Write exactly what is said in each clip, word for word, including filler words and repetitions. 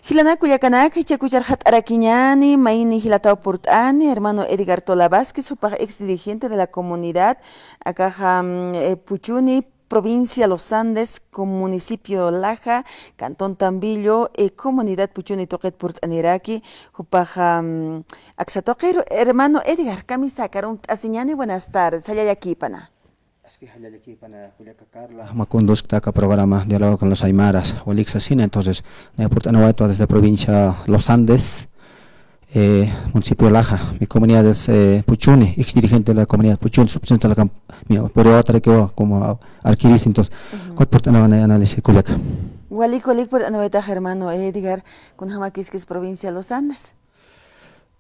Jilanak kullakanak, jichhakuchar jat'arakiñäni, mayni jilataw purt'ani, hermano Edgar Tola Vázquez, jupax ex dirigente de la comunidad, akaxa, mm, eh, Puchuni, provincia Los Andes, com-, municipio Laja, cantón Tambillo, eh, comunidad Puchuni tuqit purt'aniraki, jupaxa, mm, aksa tuqiru, hermano Edgar, kamisakar umt'asiñäni, buenas tardes, jallallakïpana. Aski jallallakïpana kullaka Carla. Mä kunduskta aka programa Diálogo con los Aymaras, walik sasina, entonces, nay purt'anawaytwa desde provincia Los Andes, eh, municipio Laja, mi comunidad es, eh, Puchuni, ex dirigente de la comunidad Puchuni, subpresidente de la cam-, mi, por otro que como arquiris, entonces, ujú, kut purt'anawanay análisis kullaka. Walik, walik purt'anawaytax hermano Edgar, kunjamäkiskis provincia Los Andes.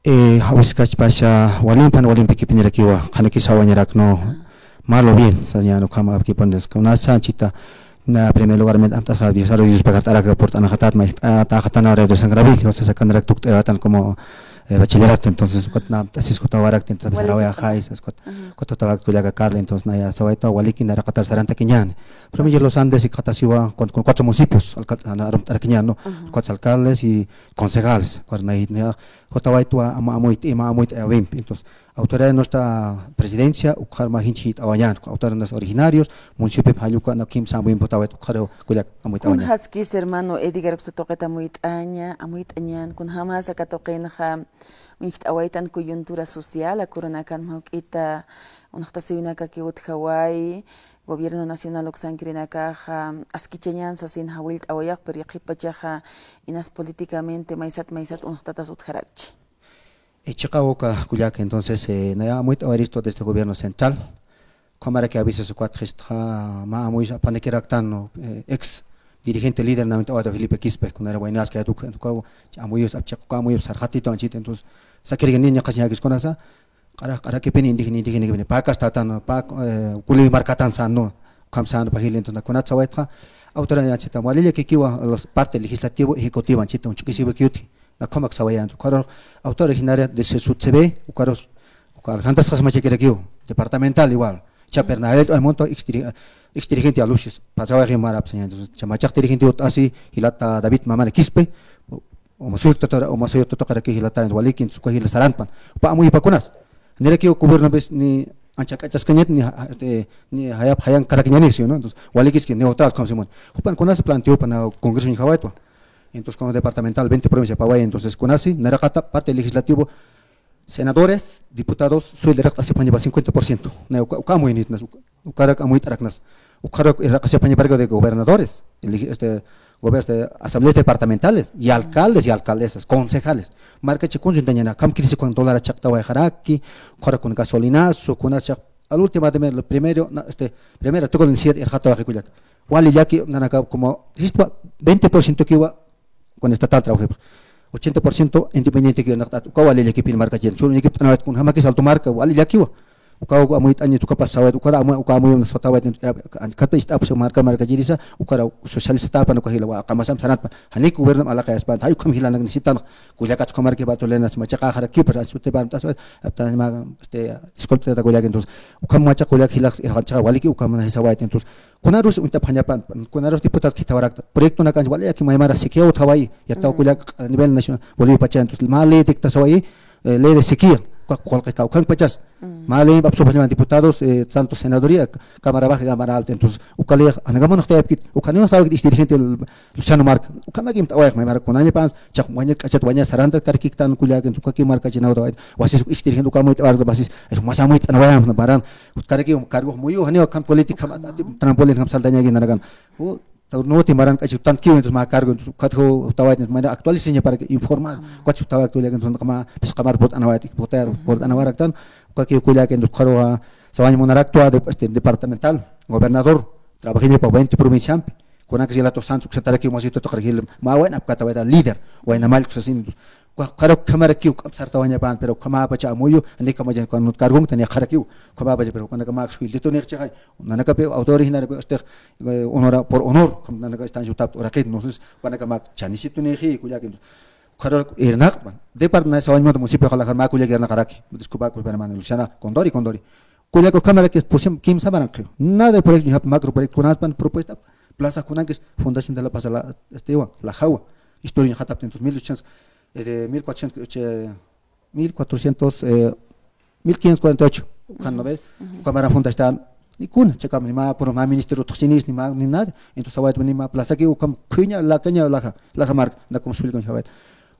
Eh, wiskachpasa walimpan, walimpi kipinirakiwa, qhanaki sawañarak, no, malo bien, sañäni ukham apkipan, kunasa anchita, na primer lugar, met amtasa desarrollo, Diospa kart'arak purt'anaxatat, may, ta, ta, jatana radio San Gabriel, o sea, sakanarak tukt'ayawaytan como, eh, bachillerato, entonces, ukat na amtasis jutawarak, entonces, walik, sarawayxay, sas ukat, ujú, ukat jutawarak kullaka Carla, entonces, naya sawayta, walikin naraqatar sarantakiñäni. Provincia Los Andes, y katasiwa, con, con cuatro municipios, alcal-, ana, arumt'arakiñäni, ¿no? Ujú. Cuatro alcaldes y concejales, cuatro, nay, nay, Jutawaytwa ama amuyt'i, ima amuyt'i awimpi. Entonces, autoridad de nuestra presidencia, ukxar mä jinchhit'awañän, autoridades originarios, municipio Phalluka, na kimsa amuyimpi jutawayt, ukxar kullak amuyt'awañän. Kunjaskis, hermano Edgar, uksa tuqit amuyt'aña, amuyt'añän, kunjamas aka tuqinxa uñjt'awaytan coyuntura social, akürunakan mä juk'ita, uñjtasiwinakakiw utjaway, gobierno nacional uksankirinakaxa, askichañän sasin jawillt'awayax, pero yaqhip pachaxa, inas políticamente maysat maysat uñjtatas utjarakchi. Eh, chiqaw uka kullaka, entonces, eh, naya amuyt'awayiristu desde gobierno central. Ukhamaraki a veces ukat jistxa mä amuyus apanakiraktan, ¿no? Eh, ex dirigente líder na amuyt'awayta Felipe Quispe, kunayra waynaskayat uk, ukaw amuyus apchiq, uka amuyus sarxatitu anchit, entonces, sakirigani ñaqasiñäkis kunasa, q'ara, q'arakipini, indígena, indígenakipini, pä castatan, pä, eh, kuliw markatan sän, ¿no? Ukham sän pajil, entonces, na kunat sawaytxa, autoridad anchita, walillakikiwa, los parte legislativo, ejecutivo, anchita, uñch'ukisiwakiyuti. Na ukhamak sawayänti, ukarux autor originaria de Sesutsewe, ukarux, uka aljantas qasmachakirakiw, departamental igual. Chaper na, ay monto, ex diri-, ex dirigente Aluches, pasawayxi marap, señor. Entonces, chamachax dirigente ut'asi, jilata David Mamani Quispe, o, o masuyuk tatora, o masuyuk tatoqaraki jilata, walikin, suka jila saranpan. Upa amuyupakunas. Nirakiw gobierno ves ni ancha k'achaskañat, ni, este, ni jayap, jayankarakañanis, ¿no? Entonces, walikiski neutral, como se llama. Jupan kunasi planteo pana Congreso ni jawaytwa. Entonces, como departamental, veinte provincia paway, entonces, kunasi, naraqata parte legislativo, senadores, diputados, sueldo iraqt'asipañapa cincuenta por ciento. Na uka, uka amuyinitnas, uka, ukarak amuyt'araknas. Ukarak iraqt'asipañaparaki de gobernadores, elegi-, este, gober-, este, asambleas departamentales, y alcaldes y alcaldesas, concejales. Markachi kunsuntañana, kam crisis con dólar chaqtawayxaraki, ukarak con gasolinazo, con chaq-, al último de mes, lo primero, na, este, primero, tuco el siete, irqatawayxi kullak. Wali llaki, nanaka, como, jistwa, veinte por ciento kiwa, con estatal trabajipx. Ochenta por ciento independiente kiwa naqt'at, uka wali llakipin markachirin. Churun llakipt'anawayt kunjamakis Alto Marca, wali llakiwa. Uka, uka amuyt'añit, uka pasawayt, uka amu-, uka amuyunas jutawayt, katu ist'apsa marka, markachirisa, ukara socialista tapan, uka jila wa, qamasam saranpan. Janik gobierno alaqayaspan, jay ukham jilanak necesitan, kullakat uka marki batulena, machaqaxarakipas, al sute ban, tasawayt, aptan ma, este, disculpe, tata kullak, entonces, ukham machaq kullak jilak, irqanchaqa waliki, ukham na jisawayt, entonces, Kunarus uñtapxañapan, kunarus diputado khithawarakta. Proyecto nakanch wali llaki maymara sequía utjawayi, yataw kullak a nivel nacional, Bolivia pacha, entonces, mä ley dictasawayi, eh, ley de sequía, uka qullqika, ukan pachas. Mä ley apsupañapan diputados, eh, tanto senaduría, cámara baja, cámara alta, entonces, uka ley, anagaman uxtayapkit, uka ni uxtayapkit, dirigente Luciano Marca, uka makim tawayx maymara kunañapan, Chaq waña k'achat waña saranta karkiktan kullak, entonces, uka ki markachinaw tawayt. Wasis uk ixtirjin uka amuyt'awar, wasis, es mas amuyt'anawayam, maran. Utkaraki, um, cargo muyu, janiw, kan política, ma, ati, trampolín, kam saltañaki nanakan. U, ta, no, ti maran k'achi tan kiw, entonces, ma cargo, entonces, ukat ju, tawayt, entonces, manera actualización para que informal. Ukat ju tawayt kullak, entonces, kama, pues, kamar purt'anawayt, purt'anawar, purt'anawaraktan, uka ki kullak, entonces, ukaru, ah, sawañ munarakta, de, este, departamental, gobernador, trabajiñapa veinte provinciampi. Kunankas jilata Santos, uksatarakiw masiyuta tuqar jil, mä wayn apkatawayta líder, wayna mallku sasin. Uka, ukarak ukhamarakiw, ukham sartawañapan, pero ukhamäpacha amuyu, anikamacha, cuando cargón tani ukharakiw, ukhamäpacha, pero kunaka mä jilditunix chixay, nanakapi autor original, este, eh, honora, por honor, nanaka están yutap uraqit, entonces, kunaka mä chanisitunixi, kullak, entonces, ukarak irnaqpan, de parte na sawañ municipio jalajar mä kullak irnaqaraki, disculpa, hermano Luciana, Condori, Condori. Kullaka ukhamaraki pusim kimsa maranqiw. Nada de proyecto, ni hap macro proyecto, kunaspan propuesta, plaza kunankis, Fundación de la Paz, la, este, wa, la Jawa. historia ña jatapti, entonces, mil ochocientos, eh, mil cuatrocientos, eh, mil cuatrocientos, eh, mil quinientos cuarenta y ocho, ukan, ¿no ve? Ujú. Ukhamaran fundastan, ni kuna, chakam, ni ma, puro ma ministerio utjchinis, ni ma, ni nada. Entonces, sawayt, ni ma, plaza que ukham, kuña, la caña, laja, laja mark, na como suelgo, sawayt.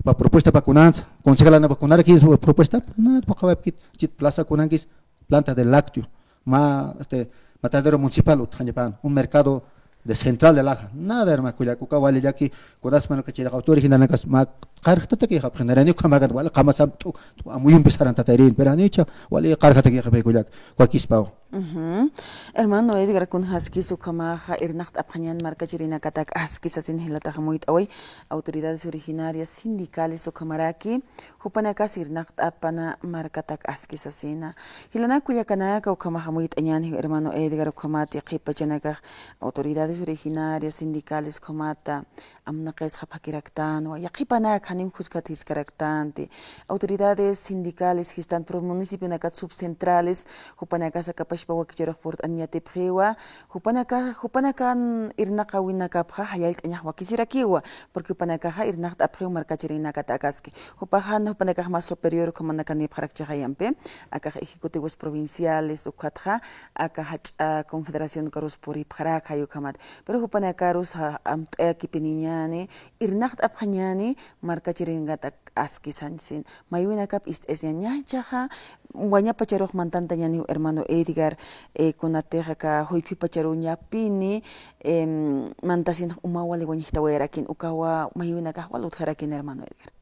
Pa propuesta pa kunansa, concejal na pa kunara que su propuesta, nada, pa kawap kit, chit plaza kunankis, planta de lácteo, ma, este, matadero municipal, utjañapan, un mercado de central de laja, nada, hermano, kullak, uka wali llaki, kunas mano kachira, auto original nakas, ma, qarjataki, jap, generani, kamagan, wali, kamasam, tu, tu, amuyum pisaran tatarin, pero anicha, wali, qarjataki, jap, kullak, wakispaw. Ujú. Hermano Edgar, kunjaskis ukhamaxa, irnaqt'apxañan markachirinakatak aski sasin jilatax amuyt'awi, autoridades originarias, sindicales, ukhamaraki, jupanakas irnaqt'apana markatak aski sasina. Jilanak kullakanaka, ukhamax amuyt'añäni, hermano Edgar, ukhamati qhipachanakax autoridades originarias, sindicales, ukhamata, amnaqisxa phakiraktanwa, yaqhipanak janim juskhat jiskaraktanti. Autoridades sindicales jistan pro municipionakat subcentrales, jupanakas akapashpa wakicharux purt'an yatipxiwa, jupanaka, jupanakan irnaqawinakapxa jallallt'añax wakisirakiwa, porque jupanakaxa irnaqt'apxiw markachirinakatakaski. Jupaxan, jupanakax más superior ukhamanakanipaxarakchixayampi, akax ejecutivos provinciales, ukhatxa, aka jach'a confederación karus puripxarak jay ukhamat. Pero jupanakarus ja-, amt'ayakipiniñäni, irnaqt'apxañäni, markachirinakatak aski sasin. Maywinakap ist'asiñäni, ña jichhaxa, wañapacharux mantantañäni hermano Edgar, eh, kunatix aka juyphipacharu ñapini, em, mantasin uma wali wañjtawayarakin, ukawa maywinakax wal utjarakin hermano Edgar.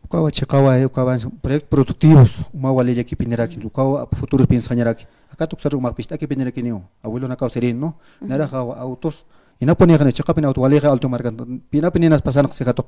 Ukawa chiqawa, ukawa proyectos productivos, uma wali llakipinirakin, ukawa futuros piensxañaraki. Aka tuksar umax pist'akipinirakiniw, abuelonakaw sirin, ¿no? Ujú. Naraxa autos, inapuni, chiqapin auto walixa alto markan, pinapin inas pasan sixatuq.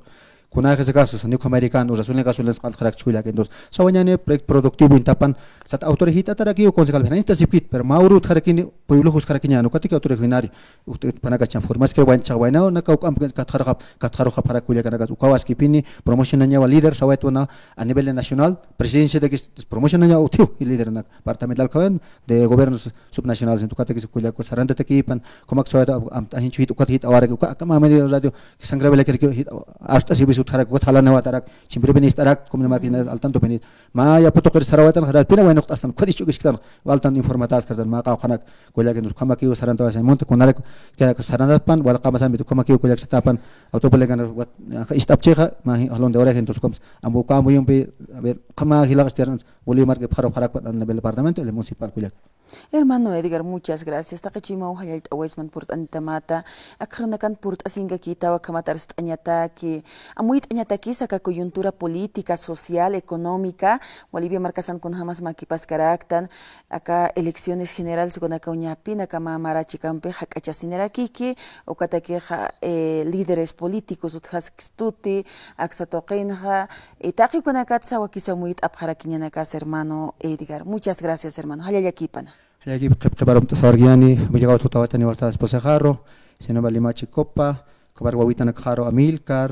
Kunaxa sixaxa, ni ukhamarakïn, o gasolina, gasolina q'alqarak chhullak, entonces, sawañäni proyecto productivo intapan, sat autor jit'atarakiw concejal, pero nista sipkit, pero mä urut jarakini, pueblo juskarakiñäni, ukatiki autor jinari, utpanakachan formas que wayn, chawaynäw, naka uk'amp katxaruxap, katxaruxap jarak kullakanakas, ukaw askipini, promocionañawa líder, sawaytwana, a nivel de nacional, presidencia de que promocionañaw utjiw, y líder nak, departamental kawan, de gobiernos subnacionales, entonces, ukataki kullaku, sarantatakipan, como que sawayta, am, ajinchu jit, ukat jit, ahora que, uka, aka ma medio radio, que sangra vela que, que jit, hasta si bisut jarak, ukat jalana watarak, siempre venís tarak, como ma que al tanto venís, ma ya puto que sarawatan, jarak, pina bueno, hasta, ukat ichu que están, waltan informatas, cartan, ma, ka, kanak, kullak, entonces, como que saranta, vas a monte, con arco, que saranta pan, wal kama sambi, como que kullak satapan, auto pelegan, wat, istap cheja, ma, jalón de oreja, entonces, como, ambu, como, yumpi, a ver, como, jilak, Bolívar que pxaru pxarak a nivel departamento, el municipal kullak. Hermano Edgar, muchas gracias. Taqi chuymaw jallallt'awaysman purt'anitamata, akxarunakan purt'asinkakïtawa, ukhamat arst'añataki, amuyt'añatakisa aka coyuntura política, social, económica, Bolivia markasan kunjamas makipaskaraktan, aka elecciones generales kunakaw ñapin, aka mä marachikampi jak'achasinirakiki, ukatakixa, eh, líderes políticos utjaskstuti, aksa tuqinxa, eh, taqi ukanakat sawakisa amuyt'apxarakiñanakas hermano Edgar. Muchas gracias, hermano. Jallallakipana. Jallallakip, qhip qhiparumt'asawarkiñäni, familia Gaucho Tawatani Huerta esposa Jaro, sino Balimachi Copa, Cobar Wawitanakxaru Amilcar,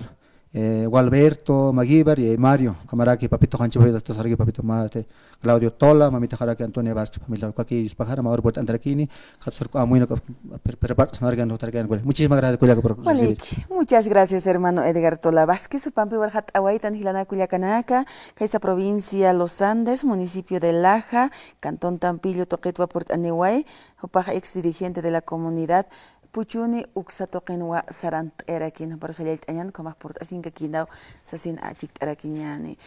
eh, Gualberto Maguibar y Mario, ukhamaraki Papito Janchi, Papito Sargui, Papito Mate, Claudio Tola, mamita jaraki Antonia Vázquez, familia Kaki, Yuspajar, Amador Puerto Antarakini, Katsurco Amuino, per-, per-, per-, Sanargan, Otargan, Guale. Muchísimas gracias, Cuyaca, por recibir. Walik, muchas gracias, hermano Edgar Tola Vázquez, jupampi warjat awaitan jilana kullakanaka, kaysa provincia Los Andes, municipio de Laja, cantón Tampillo, tuqitwa purt'aniway, jupax ex dirigente de la comunidad, Puchuni uksa tuqinwa sarant'ayarakin, juparu jallallt'añän, ukhamax purt'asinkakïnaw sasin achikt'arakiñäni.